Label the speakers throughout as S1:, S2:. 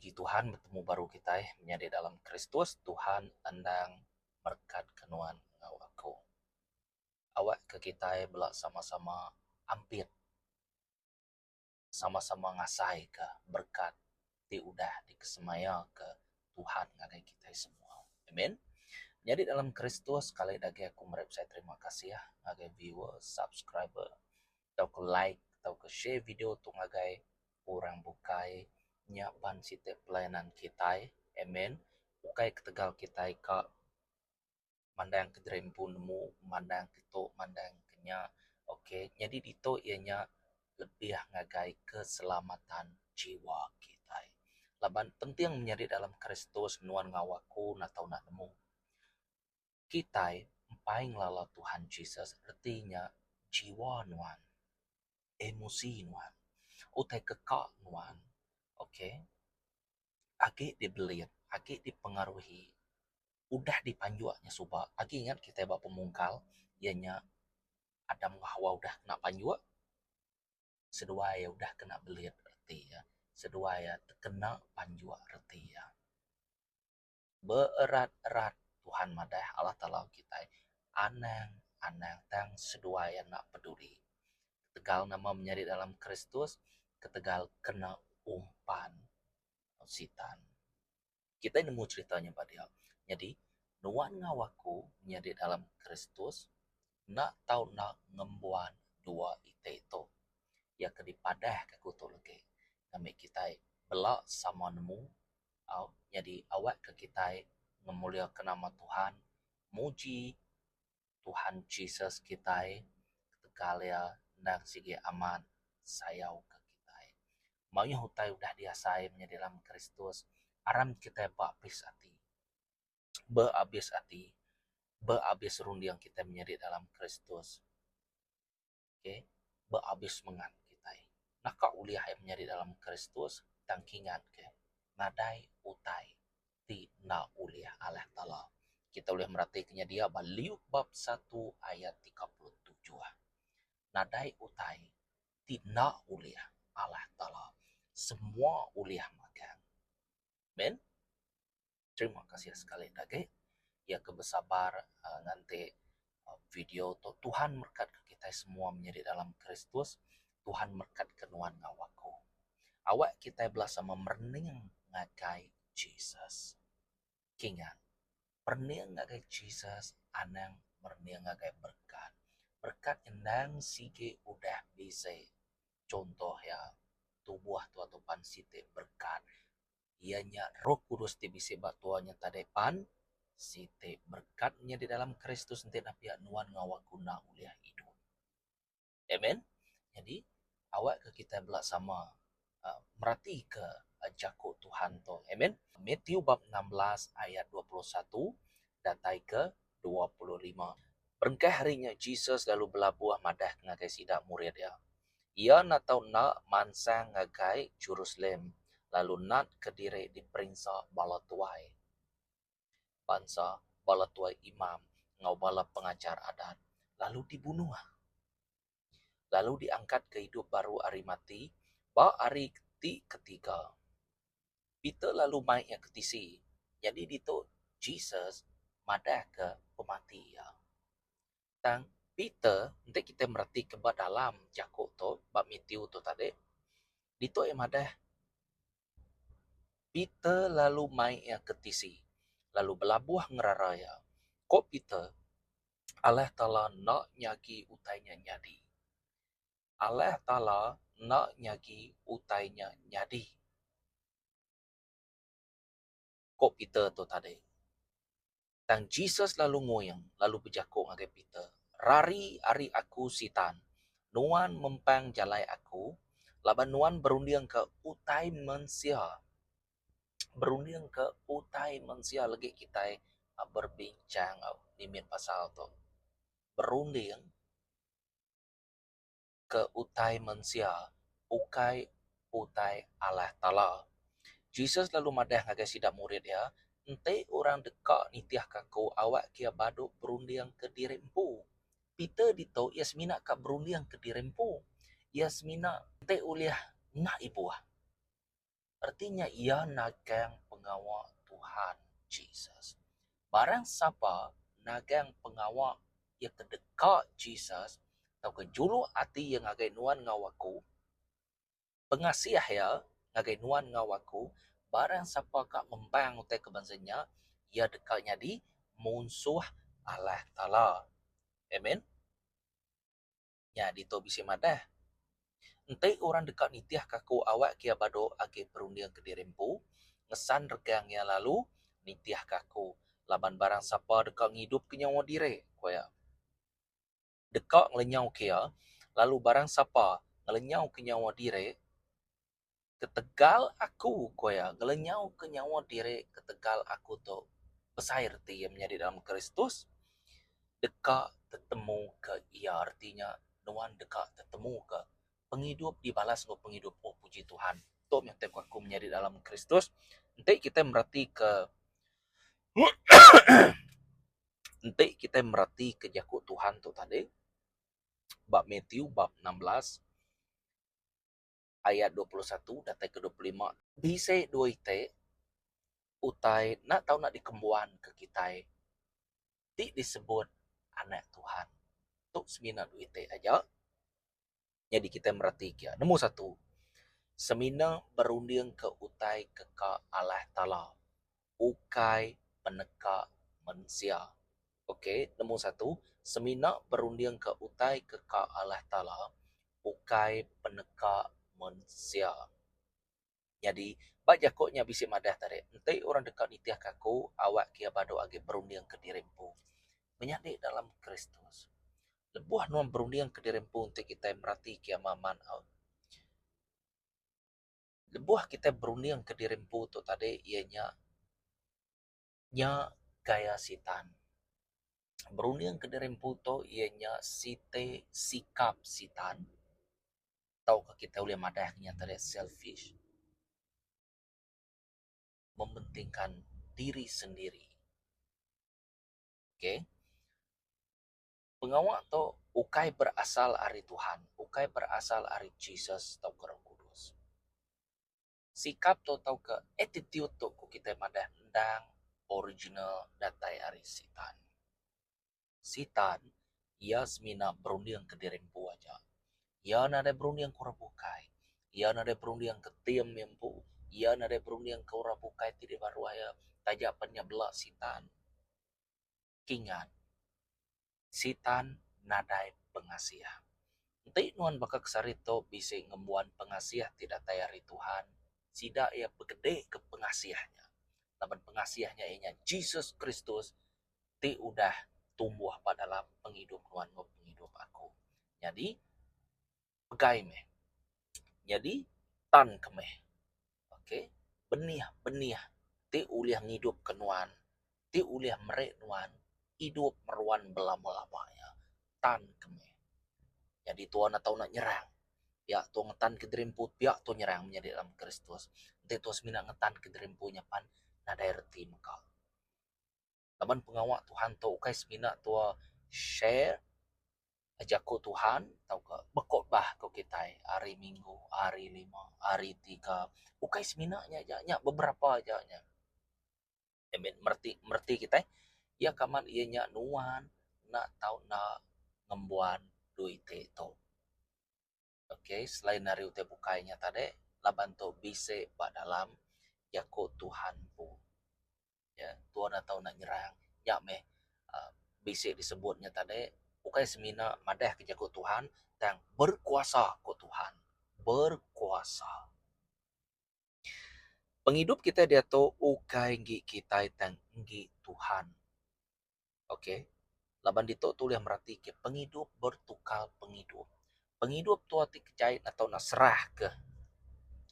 S1: Puji Tuhan betemu baru kitai menyadi dalam Kristus Tuhan endang merekat ke nuan enggau aku. Awak ke kitai bela sama-sama ampit sama-sama ngasai ke berekat ti udah dikesemaya ke Tuhan ngagai kitai semua. Amen. Nyadi dalam Kristus sekali da agi aku meri besai terima kasih ngagai viewer, subscriber tauka like tauka share video tu ngagai orang bukai nya pan siti pelayanan kitai. Amen. Ukai ketegal kitai ka mandang ke diri empu nemu mandang ke tu mandang ke nya ok nyadi ditu iya nya lebih ngagai keselamatan jiwa kitai laban penting menyadi dalam Kristus nuan enggau aku enda tau enda nemu kitai empai ngelala Tuhan Jesus reti nya jiwa nuan emosi nuan utai ke ka nuan ok agi dibelit agi dipengaruhi udah dipanjuk nya suba agi ingat kitai ba pemungkal iya nya Adam enggau Hawa udah kena panjuk seduai iya udah kena belit reti iya seduai iya tekena panjuk reti iya. Beerat-erat Tuhan madah Allah Taala kitai anang anang tang seduai iya enda peduli ketegal nama menyadi dalam Kristus ketegal kena umpan sitan. Kitai nemu cherita nya ba dia. Nyadi, nuan enggau aku nyadi dalam Kristus enda tau enda ngembuan dua iti tu. Iya ke dipadahka ku tu legi ngambi kitai bela sama nemu au nyadi awakka kitai ngemuliaka nama Tuhan muji Tuhan Jesus kitai ketegal iya endang sigi amat sayau ke kitai. Mayuh utai udah diasai menyadi dalam Kristus aram kitai beabis ati. Beabis ati, beabis runding kitai menyadi dalam Kristus. Okay, beabis semengat kitai. Naka ulih ai menyadi dalam Kristus tang kingat ke nadai utai ti enda ulih Allah Taala. Kita ulih merati ke nyedia ba Luke bab satu ayat 37. Nadai utai ti enda ulih Allah Taala. Semua ulih magang. Amen. Terima kasih sekali agi iya ke besabar uhh nganti video tu. Tuhan merekat ke kitai semua menyadi dalam Kristus. Tuhan merekat ke nuan enggau aku. Awak kitai bela sama merening ngagai Jesus. Kingat, merening ngagai Jesus anang merening ngagai berekat. Berekat endang sigi udah bisi. Chuntoh iya, tubuh tua tupan siti berekat. Iya nya Roh Kudus ti bisi ba tua nya tadai pan siti berekat nya di dalam Kristus enti enda pia nuan enggau aku enda ulih idup. Amen. Nyadi awakka kitai bela sama uhh meratika jaku Tuhan tu. Amen. Matthew bab 16 ayat 21 datai ke 25. Berengkah hari nya Jesus lalu belabuh madah ngagai sida murid iya. Iya enda tau enda mansang ngagai Jerusalem lalu natka diri diperinsa bala tuai bansa, bala tuai imam enggau bala pengajar adat, lalu dibunuh. Lalu diangkatka idup baru ari mati ba hari ti ketiga. Peter lalu mai iya ke tisi. Nyadi ditu Jesus madahka pemati iya. Tang Peter enti kitai meratika ba dalam jaku tu ba Matthew tu tadi ditu iya madah Peter lalu mai iya ke tisi lalu belabuh ngerara iya. Ko Peter, Allah Taala enda nyagi utai nya nyadi. Allah Taala enda nyagi utai nya nyadi. Ko Peter tu tadi. Tang Jesus lalu nguing lalu bejaku ngagai Peter, Rari ari aku, Sitan! Nuan mempang jalai aku, laban nuan berundingka utai mensia. Berundingka utai mensia legi kitai berbincang mimit pasal tu. Berunding ke utai mensia ukai utai Allah Taala. Jesus lalu madah ngagai sida murid iya, Enti orang deka nitihka aku awak ke iya badu berundingka diri empu. Peter ditu iya semina ka berundingka diri empu. Iya semina enti ulih enda ibuh. Reti nya iya nagang pengawa Tuhan Jesus. Barang sapa nagang pengawa iya ke deka Jesus tauka juluk ati iya ngagai nuan enggau aku, pengasih iya ngagai nuan enggau aku, barang sapa ka ngembang utai ke bansa nya, iya deka nyadi munsuh Allah Taala. Amen. Nya ditu bisi madah. Enti orang deka nitihka aku awak ke iya badu agi berunding kediri empu, ngesan regang iya lalu nitihka aku laban barang sapa deka ngidupka nyawa diri, ku iya. Deka ngelenyauka iya lalu barang sapa ngelenyauka nyawa diri ketegal aku, ku iya, ngelenyauka nyawa diri ketegal aku tu besai reti iya menyadi dalam Kristus deka tetemuka iya reti nya nuan deka tetemuka pengidup dibalas enggau pengidup oh puji Tuhan. Tu meh utai ku aku menyadi dalam Kristus enti kitai meratika enti kitai meratika jaku Tuhan tu tadi ba Matthew bab 16 ayat 21 datai ke 25 bisi dua iti utai enda tau nak dikembuan ke kitai ti disebut anak Tuhan. Tu semina dua iti aja nyadi kitai mereti ke. Nombor satu semina berunding ke utai ke ka Allah Taala ukai peneka mensia. Ok nombor satu semina berunding ke utai ke ka Allah Taala ukai peneka mensia. Nyadi, ba jaku nya bisi madah tadi, enti orang deka nitihka aku, awak ke iya badu agi berundingka diri empu. Menyadi dalam Kristus. Lebuh nuan berundingka diri empu enti kitai meratika iya amat au. Lebuh kitai berundingka diri empu tu tadi iya nya nya gaya sitan. Berunding ke diri empu tu iya nya siti sikap sitan tauka kitai ulih madah nya tadi selfish mementingkan diri sendiri. Okay. Pengawa tu ukai berasal ari Tuhan, ukai berasal ari Jesus tauka Roh Kudus. Sikap tu tauka attitude tu ku kitai madah endang original datai ari Sitan. Sitan iya semina berunding ke diri empu aja. Iya nadai berunding ke orang bukai. Iya nadai berunding ke team iya empu. Iya nadai berunding ke orang bukai ti dibaruh iya taja pen nya bela Sitan. Kingat. Sitan nadai pengasih. Enti nuan baka ke sehari tu bisi ngembuan pengasih ti datai ari Tuhan, sida iya begede ke pengasih nya. Laban pengasih nya iya nya Jesus Kristus ti udah tumbuh ba dalam pengidup nuan enggau pengidup aku. Nyadi, pegai meh. Nyadi, tan ke meh. Ok, benih-benih ti ulih ngidupka nuan, ti ulih meri nuan idup meruan belama-lama iya. Tan ke meh. Nyadi tuan atau enda nyerang. Pia tua ngetan ke diri empu pia tua nyerang menyadi dalam Kristus. Enti tua semina ngetan ke diri empu nya pan nadai reti mega. Laban pengawa Tuhan tu ukai semina tua share jaku Tuhan tauka bekhotbah ku kitai hari minggu, hari lima, hari tiga. Ukai semina nya aja, nya beberapa aja nya. Amen. Mereti mereti kitai iya ke amat iya nya nuan enda tau enda ngembuan duit ti tu. Ok selain ari utai bukai nya tadi laban tu bisi ba dalam jaku Tuhan empu. Ya tuan atau enda nyerang nya meh uhh bisi disebut nya tadi ukai semina madah ke jaku Tuhan tang berkuasa ku Tuhan berkuasa. Pengidup kitai diatu ukai enggi kitai tang enggi Tuhan. Ok laban ditu tulih merati ke pengidup bertukar pengidup. Pengidup tua ti kejai enda tau nak serah ke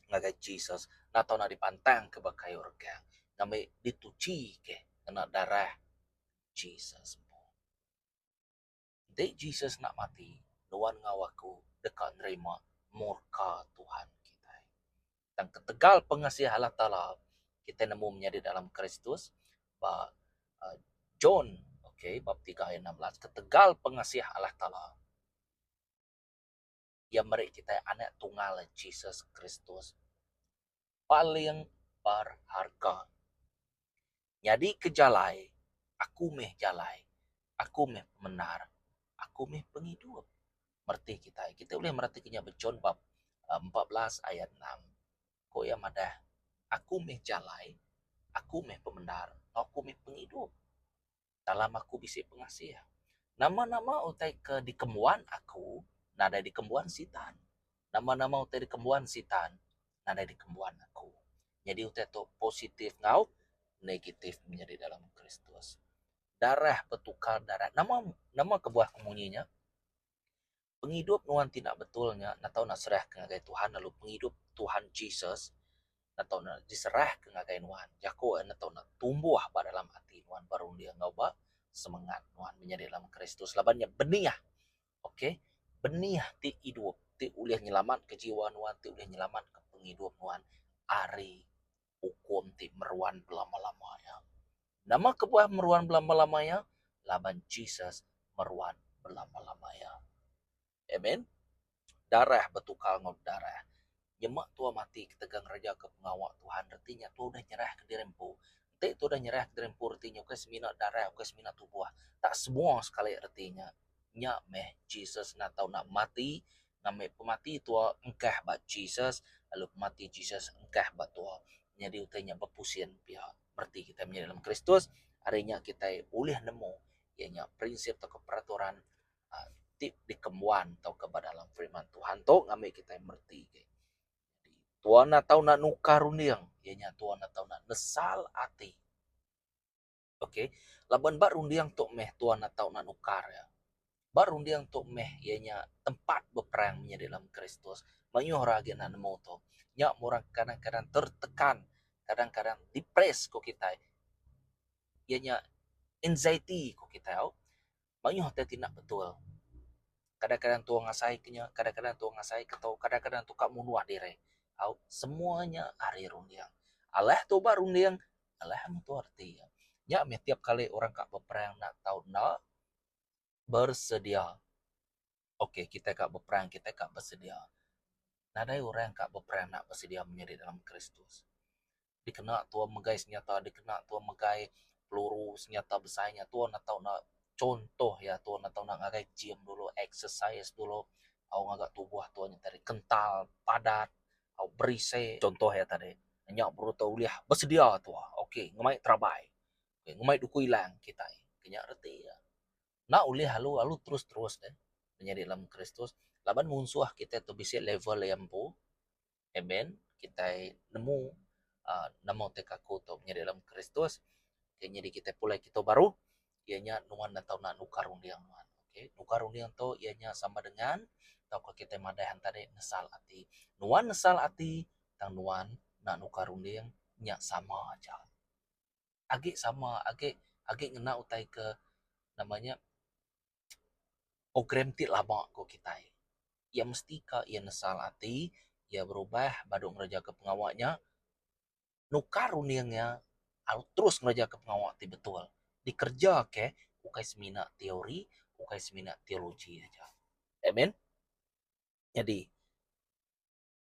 S1: ngagai Jesus enda tau nak dipantang ke ba kayu regang ngambi dituchi ke ngena darah Jesus empu. Enti Jesus enda mati, nuan enggau aku deka nerima murka Tuhan kitai. Tang ketegal pengasih Allah Taala, kitai nemu menyadi dalam Kristus ba John okay bab tiga ayat 16 ketegal pengasih Allah Taala iya meri kitai anak tunggal Jesus Kristus. paling berharga. Nyadi ke jalai, aku meh jalai, aku meh pemendar, aku meh pengidup. Mereti kitai, kitai ulih mereti ke nya ba John bab 14 ayat 6. Ku iya madah, Aku meh jalai, aku meh pemendar, enggau aku meh pengidup. Dalam aku bisi pengasih. Nama-nama utai ke dikembuan aku nadai dikembuan Sitan. Nama-nama utai dikembuan Sitan nadai dikembuan aku. Nyadi utai tu positif enggau negatif menyadi dalam Kristus. Darah betukar darah. Nama nama kebuah ku munyi nya? Pengidup nuan ti enda betul nya enda tau nak serahka ngagai Tuhan lalu pengidup Tuhan Jesus enda tau nak diserahka ngagai nuan. Jaku iya enda tau nak tumbuh ba dalam ati nuan ba runding enggau ba semengat nuan menyadi dalam Kristus laban nya benih ok benih ti idup ti ulih nyelamatka jiwa nuan ti ulih nyelamatka pengidup nuan ari ukum ti meruan belama-lama iya. Nama kebuah meruan belama-lama iya? Laban Jesus meruan belama-lama iya. Amen. Darah betukar enggau darah. Nyema tua mati ketegal ngereja ke pengawa Tuhan reti nya tua udah nyerah ke diri empu. Enti tua udah nyerah ke diri empu reti nya ukai semina darah ukai semina tubuh. Tak semua sekali reti nya. Nya meh Jesus enda tau nak mati ngambi pemati tua engkah ba Jesus lalu pemati Jesus engkah ba tua. Nyadi utai nya bepusin pia. Mereti kitai menyadi dalam Kristus, ari nya kitai ulih nemu iya nya prinsip tauka peraturan uhh ti dikembuan tauka ba dalam firman Tuhan tu ngambi kitai mereti agi. Tuan ne tau nak nukar runding iya nya tuan ne tau nak nesal ati. Ok laban ba runding tu meh tuan ne tau nak nukar iya. Ba runding tu meh iya nya tempat beperang menyadi dalam Kristus. Mayuh orang agi enda nemu tu. Nya meh orang kadang-kadang tertekan, kadang-kadang depressed ku kitai. Iya nya anxiety ku kitai au. Mayuh utai ti enda betul. Kadang-kadang tuo ngasai ke nya, kadang-kadang tuo ngasai ke tu, kadang-kadang tu ka munuh diri. Au semua nya ari runding. Alah tu ba runding, alah meh tu reti iya. Nya meh tiap kali orang ka beperang enda tau enda. Bersedia. Ok kitai ka beperang kitai ka bersedia. Nadai orang ka beperang enda bersedia menyadi dalam Kristus. Dikena tuan megai senyata dikena tuan megai peluru senyata besai nya tuan enda tau enda contoh iya tuan enda tau enda ngagai gym dulu exercise dulu au ngaga tubuh tuan nya tadi kental padat au berise contoh iya tadi. Nya baru tau ulih bersedia tuan ok ngemai terabai. Ngemai duku ilang kitai. Nya reti iya. Enda ulih alu alu terus terus deh menyadi dalam Kristus laban munsuh kitai tu bisi level iya empu. Amen. Kitai nemu uhh nama utai ke aku tu menyadi dalam Kristus. Okay nyadi kitai pulai kitu baru iya nya nuan enda tau nukar runding nuan. Okay nukar runding tu iya nya sama dengan tauka kitai madah tadi nesal ati. Nuan nesal ati tang nuan enda nukar runding nya sama aja. Agi sama agi agi ngena utai ke nama nya program ti lama ku kitai. Iya mesti ka iya nesal ati iya berubah badu ngereja ke pengawa nya nukar runding iya lalu terus ngereja ke pengawa ti betul. Dikereja ke ukai semina teori ukai semina teologi aja. Amen. Nyadi.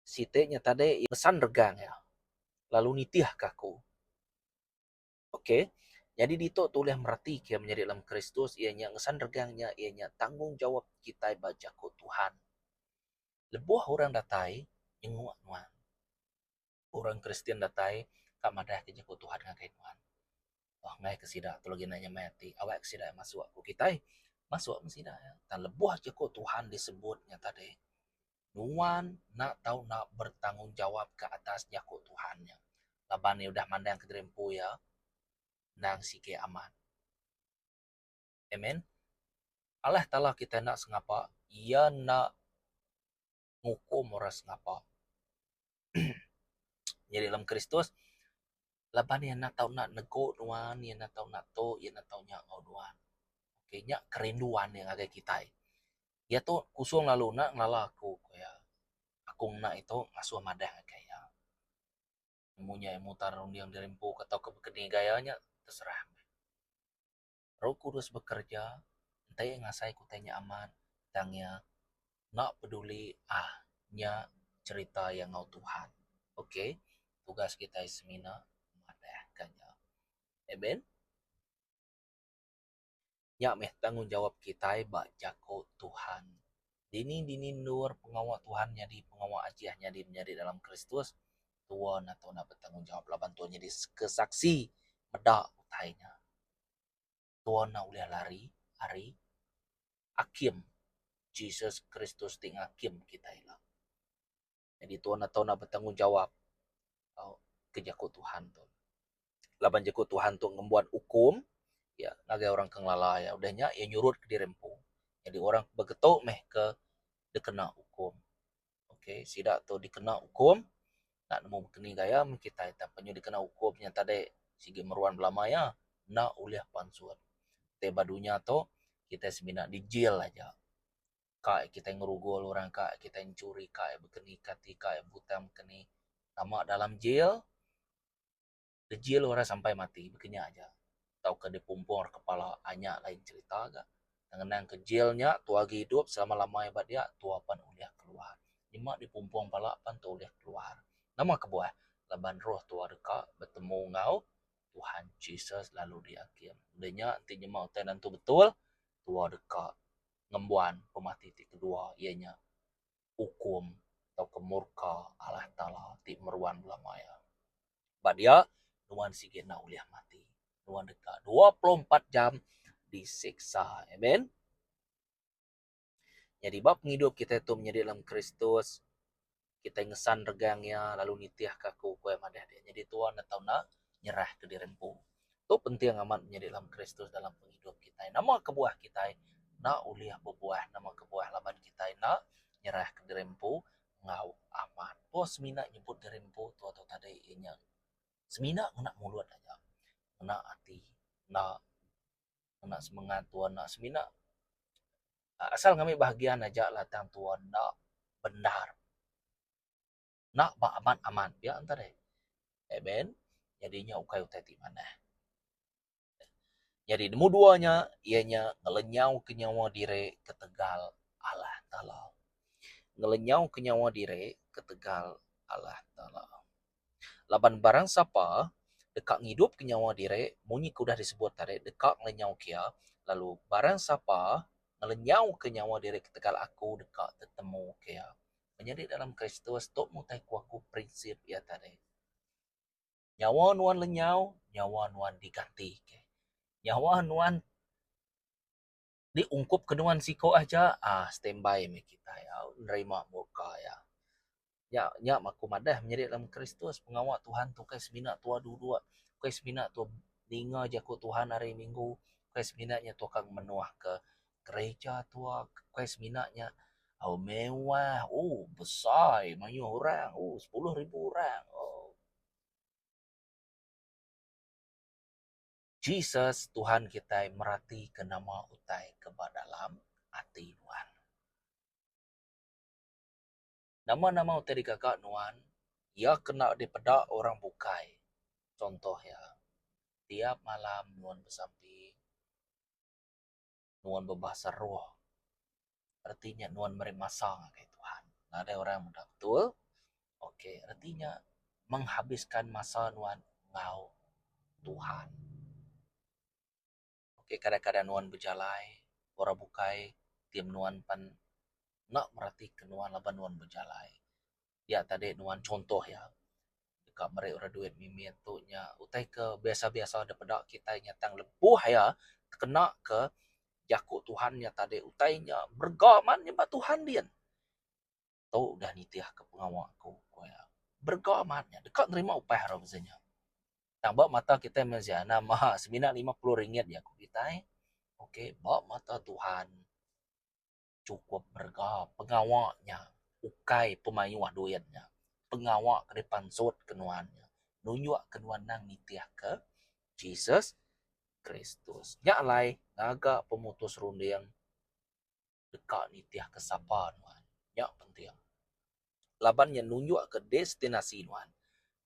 S1: Siti nya tadi pesan regang iya lalu nitihka aku. Ok, nyadi ditu tu ulih meratika menyadi dalam Kristus iya nya ngesan regang nya iya nya tanggungjawab kitai ba jaku Tuhan. Lebuh orang datai nyenguk nuan, orang Kristian datai ka madahka jaku Tuhan ngagai nuan. Wah ngai ke sida tu lagi enda nyamai ati awak ke sida masuk ku kitai masuk meh sida. Tang lebuh jaku Tuhan disebut nya tadi Nuan enda tau enda bertanggungjawab ke atas jaku Tuhan nya, laban iya udah mandangka diri empu iya endang sigi amat. Amen. Allah Taala kitai enda sengapa, Iya enda ngukum orang sengapa. Nyadi dalam Kristus, laban Iya enda tau enda nego nuan, Iya enda tau enda tu, Iya enda tau nya enggau nuan. Okay, nya kerinduan Iya ngagai kitai. Iya tu kusung lalu enda ngelala aku, ku iya. Aku ngena itu ngasuh madah ngagai iya. Nemu nya iya mutar runding diri empu ke tauka bekeni gaya nya terserah meh. Roh Kudus bekereja enti iya ngasai ke utai nya amat tang iya enda peduli aaa nya cherita iya enggau Tuhan. Okay. Tugas kitai semina madahka nya. Amen. Nya meh tanggungjawab kitai ba jaku Tuhan. Dini-dini endur pengawa Tuhan nyadi pengawa ajih nyadi menyadi dalam Kristus, tua enda tau enda betanggungjawab laban tua nyadi kesaksi meda utai nya. Tua enda ulih lari ari akim Jesus Kristus ti ngakim kitai ila. Nyadi tua enda tau enda betanggungjawab ke jaku Tuhan tu. Laban jaku Tuhan tu ngembuan ukum iya ngagai orang ke ngelala iya. Udah nya iya nyurut kediri empu. Nyadi orang ke begetu meh ke dikena ukum. Okay sida tu dikena ukum enda nemu bekeni gaya meh kitai tang penyu dikena ukum nya tadi sigi meruan belama iya enda ulih pansut. Ti ba dunya tu kitai semina dijil aja. Ka kitai ngerugul orang ka kitai enchuri ka bekeni kati ka butang bekeni tama dalam jil dijil orang sampai mati baka nya aja tauka dipumpung ra kepala anya lain cerita ga. Ngenang ke jil nya tua agi idup selama lama ba dia tua pan ulih keluar. Nyema dipumpung pala pan tua ulih keluar. Nama kebuah laban roh tua deka betemu enggau Tuhan Jesus lalu diakim. Udah nya enti nyema utai nentu betul tua deka ngembuan pemati ti kedua iya nya ukum tauka murka Allah Taala ti meruan belama iya. Ba dia nuan sigi enda ulih mati. Nuan deka 24 jam disiksa. Amen. Nyadi ba pengidup kitai tu menyadi dalam Kristus kitai ngesan regang iya lalu nitihka aku ku iya madah dia. Nyadi tuan enda tau enda nyerahka diri empu. Tu penting amat menyadi dalam Kristus dalam pengidup kitai. Nama kebuah kitai enda ulih bebuah? Nama kebuah laban kitai enda nyerahka diri empu enggau amat. Tua semina nyebut diri empu tua tu tadi iya nya semina ngena mulut aja ngena ati enda ngena semengat tua enda semina Asal ngambi bahagian aja lah tang tua enda bendar. Enda ba amat amat pia enta deh. Amen. Nyadi nya ukai utai ti manah. Nyadi nemu dua nya iya nya ngelenyau ke nyawa diri ketegal Allah Taala. Ngelenyau ke nyawa diri ketegal Allah Taala. Laban barang sapa deka ngidupka nyawa diri munyi ke udah disebut tadi deka ngelenyauka iya lalu barang sapa ngelenyauka nyawa diri ketegal aku deka tetemuka iya. Menyadi dalam Kristus tu meh utai ku aku prinsip iya tadi. Nyawa nuan lenyau, nyawa nuan digantika. Nyawa nuan Diungkup ke nuan siko aja aaa standby meh kitai au nerima muka iya. Nya nya mah aku madah menyadi dalam Kristus pengawa Tuhan tu ukai semina tuah duduk ukai semina tuah ninga jaku Tuhan hari minggu ukai semina nya tuah ka ngemenuh ke gereja tuah ukai semina nya au mewah ooh besai mayuh orang ooh 10,000 orang ooh. Jesus Tuhan kitai meratika nama utai ke ba dalam ati nuan. Nama-nama utai digaga nuan, iya kena dipeda orang bukai. Contoh iya, tiap malam nuan besampi, nuan bebahasa roh. Reti nya nuan meri masa ngagai Tuhan. Nadai orang meda betul. Okey, reti nya menghabiskan masa nuan enggau Tuhan. Okey, kadang-kadang nuan bejalai, orang bukai tim nuan pan enda meratika nuan laban nuan bejalai. Dia tadi nuan contoh iya deka meri orang duit mimit tu nya utai ke biasa-biasa da peda kitai nya tang lebuh iya tekena ke jaku Tuhan nya tadi utai nya berega amat nya ba Tuhan din. Tu udah nitih ke pengawa aku ku iya. Berega amat nya deka nerima upah ira mesti nya. Tang ba mata kitai mensia nama semina 50 ringgit ja ku kitai okay ba mata Tuhan. Chukup berega pengawa nya ukai pemayuh duit nya. Pengawa ke dipansut ke nuan nya nunjuk ke nuan nang nitih ke Jesus Kristus. Nya alai ngaga pemutus runding deka nitih ke sapa nuan. Nya penting. Laban nya nunjuk ke destinasi nuan.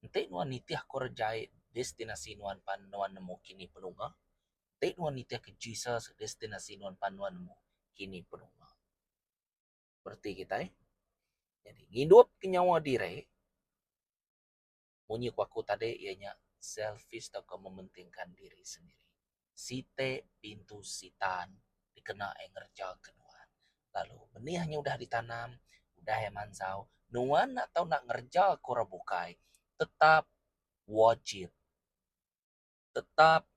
S1: Enti nuan nitih ke orang jai destinasi nuan pan nuan nemu kini penunga. Enti nuan nitihka Jesus, destinasi nuan pan nuan nemu kini penunga. Bereti kitai. Jadi ngidupka nyawa diri. Munyi ku aku tadi iya nya selfish tauka mementingkan diri sendiri. Siti pintu sitan dikena iya ngereja ke nuan. Lalu benih nya udah ditanam, udah iya mansau, nuan enda tau enda ngereja ke orang bukai tetap wajib. Tetap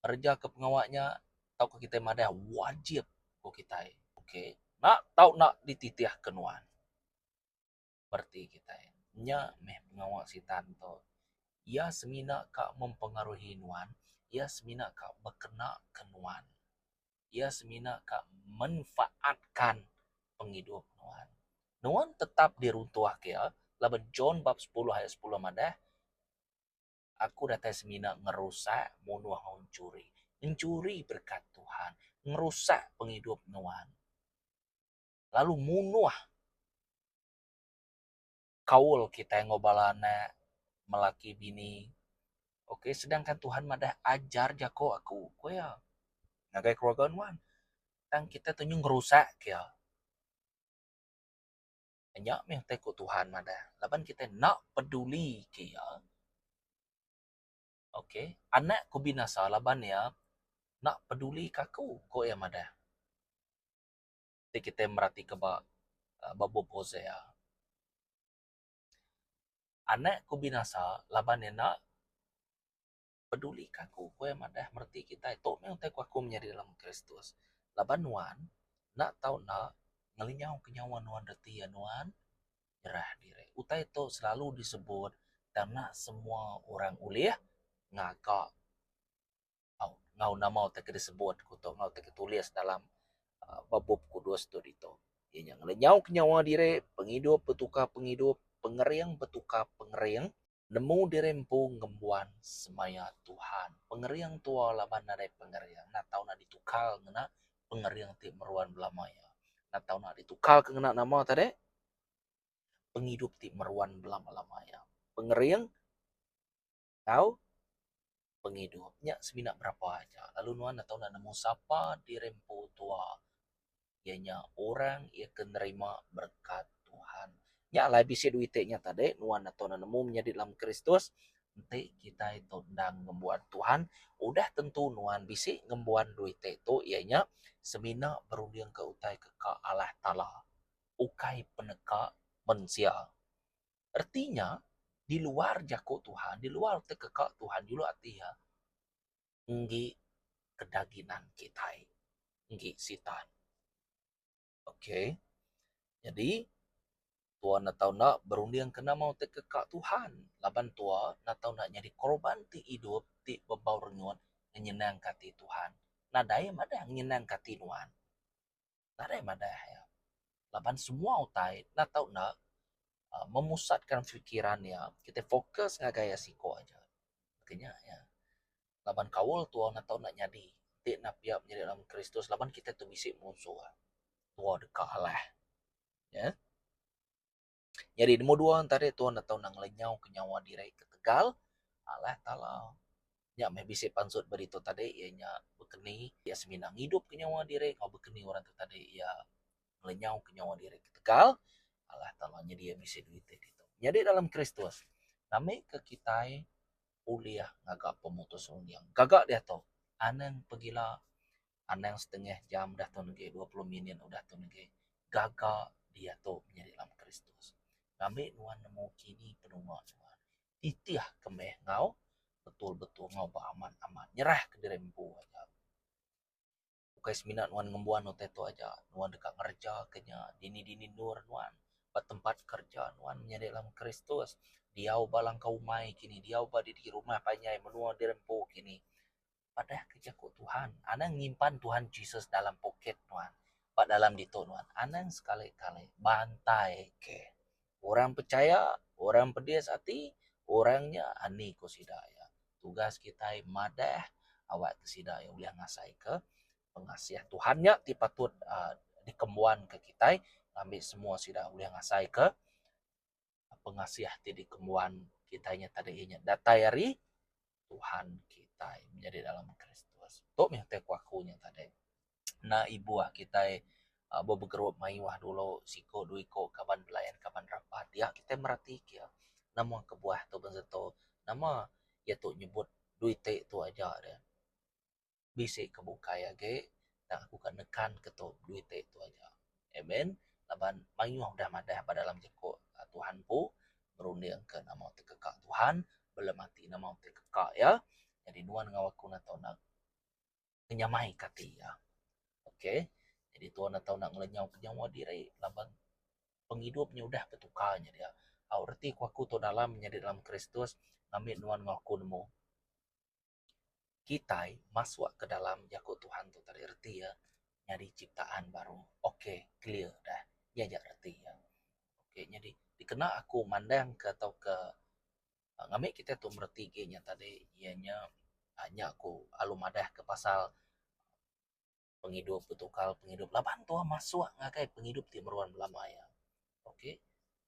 S1: ngereja ke pengawa nya tauka kitai madah wajib ku kitai. Okay enda tau enda dititih ke nuan. Bereti kitai. Nya meh pengawa sitan tu. Iya semina ka mempengaruhi nuan, iya semina ka bekena ke nuan. Iya semina ka menfaatkan pengidup nuan. Nuan tetap diruntuh ke iya laban John bab sepuluh ayat sepuluh madah Aku datai semina ngerusak, munuh enggau enchuri. Enchuri berekat Tuhan, ngerusak pengidup nuan. Lalu munuh kaul kitai enggau bala anak melaki bini ok sedangkan Tuhan madah ajar jako aku ku iya ngagai keluarga nuan tang kitai tu nyu ngerusak ke iya. Nya meh utai ku Tuhan madah laban kitai enda peduli ke iya ok anak ku binasa laban iya enda peduli ke aku ku iya madah. Ti kitai meratika ba ba bup Hosea. Anak ku binasa laban iya enda peduli ka aku. Ku iya madah mereti kitai tu meh utai ku aku menyadi dalam Kristus. Laban nuan enda tau enda ngelinyau ke nyawa nuan reti iya nuan nyerah diri. Utai tu selalu disebut tang enda semua orang ulih ngaga. Au enggau nama utai ke disebut ku tu enggau utai ke tulis dalam uhh ba bup kudus tu ditu. Iya nya ngelenyau ke nyawa diri, pengidup betukar pengidup, pengering betukar pengering, nemu diri empu ngembuan semaya Tuhan. Pengering tua laban nadai pengering enda tau nak ditukar ngena pengering ti meruan belama iya. Enda tau nak ditukar ke ngena nama tadi pengidup ti meruan belama-lama iya. Pengering enggau pengidup nya semina berapa aja lalu nuan enda tau nemu sapa diri empu tua iya nya orang iya ke nerima berekat Tuhan. Nya alai bisi duit ti nya tadi nuan enda tau nemu menyadi dalam Kristus enti kitai tu endang ngembuan Tuhan udah tentu nuan bisi ngembuan duit ti tu iya nya semina berunding ke utai ke ka Allah Taala ukai peneka mensia. Reti nya, di luar jaku Tuhan, di luar ti keka Tuhan juluk ati iya enggi kedaginan kitai, enggi sitan. Okay. Nyadi, tua enda tau enda berunding ke nama ti keka Tuhan laban tua enda tau enda nyadi korban ti idup ti bebau rengut ngenyenangka ati Tuhan. Nadai madah ngenyenangka ati nuan. Nadai madah iya. Laban semua utai enda tau enda uhh memusatkan fikiran iya kitai fokus ngagai iya siko aja. Ke nya iya. Laban kaul tuo enda tau enda nyadi ti enda pia menyadi dalam Kristus laban kitai tu bisi munsuh. Tuo deka alah. Ye. Nyadi nombor dua entara tuo enda tau enda ngelenyau ke nyawa diri ketegal Allah Taala. Nya meh bisi pansut ba ditu tadi iya nya bekeni iya semina ngidup ke nyawa diri enggau bekeni orang tu tadi iya ngelenyau ke nyawa diri ketegal Allah Taala nyadi iya bisi duit ti ditu. Nyadi dalam Kristus ngambika kitai ulih ngaga pemutus runding. Gaga diatu anang pegila Anang setengah jam udah tu negi, 20 minit udah tu negi, gaga diatu menyadi dalam Kristus. Ngambi nuan nemu kini penunga nuan. Titih ke meh enggau betul-betul enggau beamat-amat. Nyerah ke diri empu aja. Ukai semina nuan ngembuan utai tu aja, nuan deka ngereja ke nya dini-dini endur nuan, ba tempat kerja nuan menyadi dalam Kristus. Diau ba langkau umai kini, diau ba didi rumah panjai menua diri empu kini. Padah ke jaku Tuhan. Anang nyimpan Tuhan Jesus dalam poket nuan. Ba dalam ditu nuan. Anang sekali-kali bantai ke. Orang pechaya, orang pedis ati, orang nya ani ku sida iya. Tugas kitai madah awak ke sida iya ulih ngasai ke pengasih Tuhan nya ti patut uhh dikembuan ke kitai ngambi semua sida ulih ngasai ke pengasih ti dikembuan kitai nya tadi iya nya datai ari Tuhan kitai menyadi dalam Kristus. Tu meh utai ku aku nya tadi. Enda ibuh kitai uhh begerup mayuh dulu siku dua iku kaban belayan kaban rapat dia kitai mereti ke. Nama kebuah tu bansa tu? Nama iya tu nyebut duit ti tu aja deh. Bisi ke bukai agi tang aku ka nekan ke tu duit ti tu aja. Amen. Laban mayuh udah madah ba dalam jaku Tuhan empu berunding ke nama ti keka Tuhan, belemati nama ti keka iya. Nyadi nuan enggau aku enda tau enda ngenyamai ke ati iya. Okay. Nyadi tuan enda tau enda ngelenyau ke nyawa diri laban pengidup nya udah betukar nya dia. Au reti ku aku tu dalam nyadi dalam Kristus ngambi nuan enggau aku nemu kitai masuk ke dalam jaku Tuhan tu tadi reti iya nyadi ciptaan baru. Okay clear dah. Nya aja reti iya. Okay nyadi dikena aku mandang ke tauka Ngambi kitai tu mereti agi nya tadi iya nya nya ku alu madah ke pasal pengidup betukar pengidup laban tuah masuk ngagai pengidup ti meruan belama iya. Okay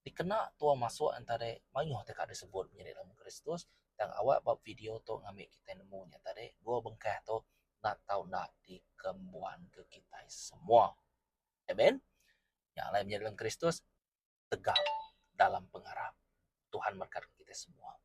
S1: dikena tuah masuk ne tadi mayuh ti ka disebut nyadi dalam Kristus tang awak ba video tu ngambi kitai nemu nya tadi dua bengkah tu enda tau enda dikembuan ke kitai semua. Amen. Nya alai menyadi dalam Kristus. tegap dalam pengarap. Tuhan merkat kitai semua.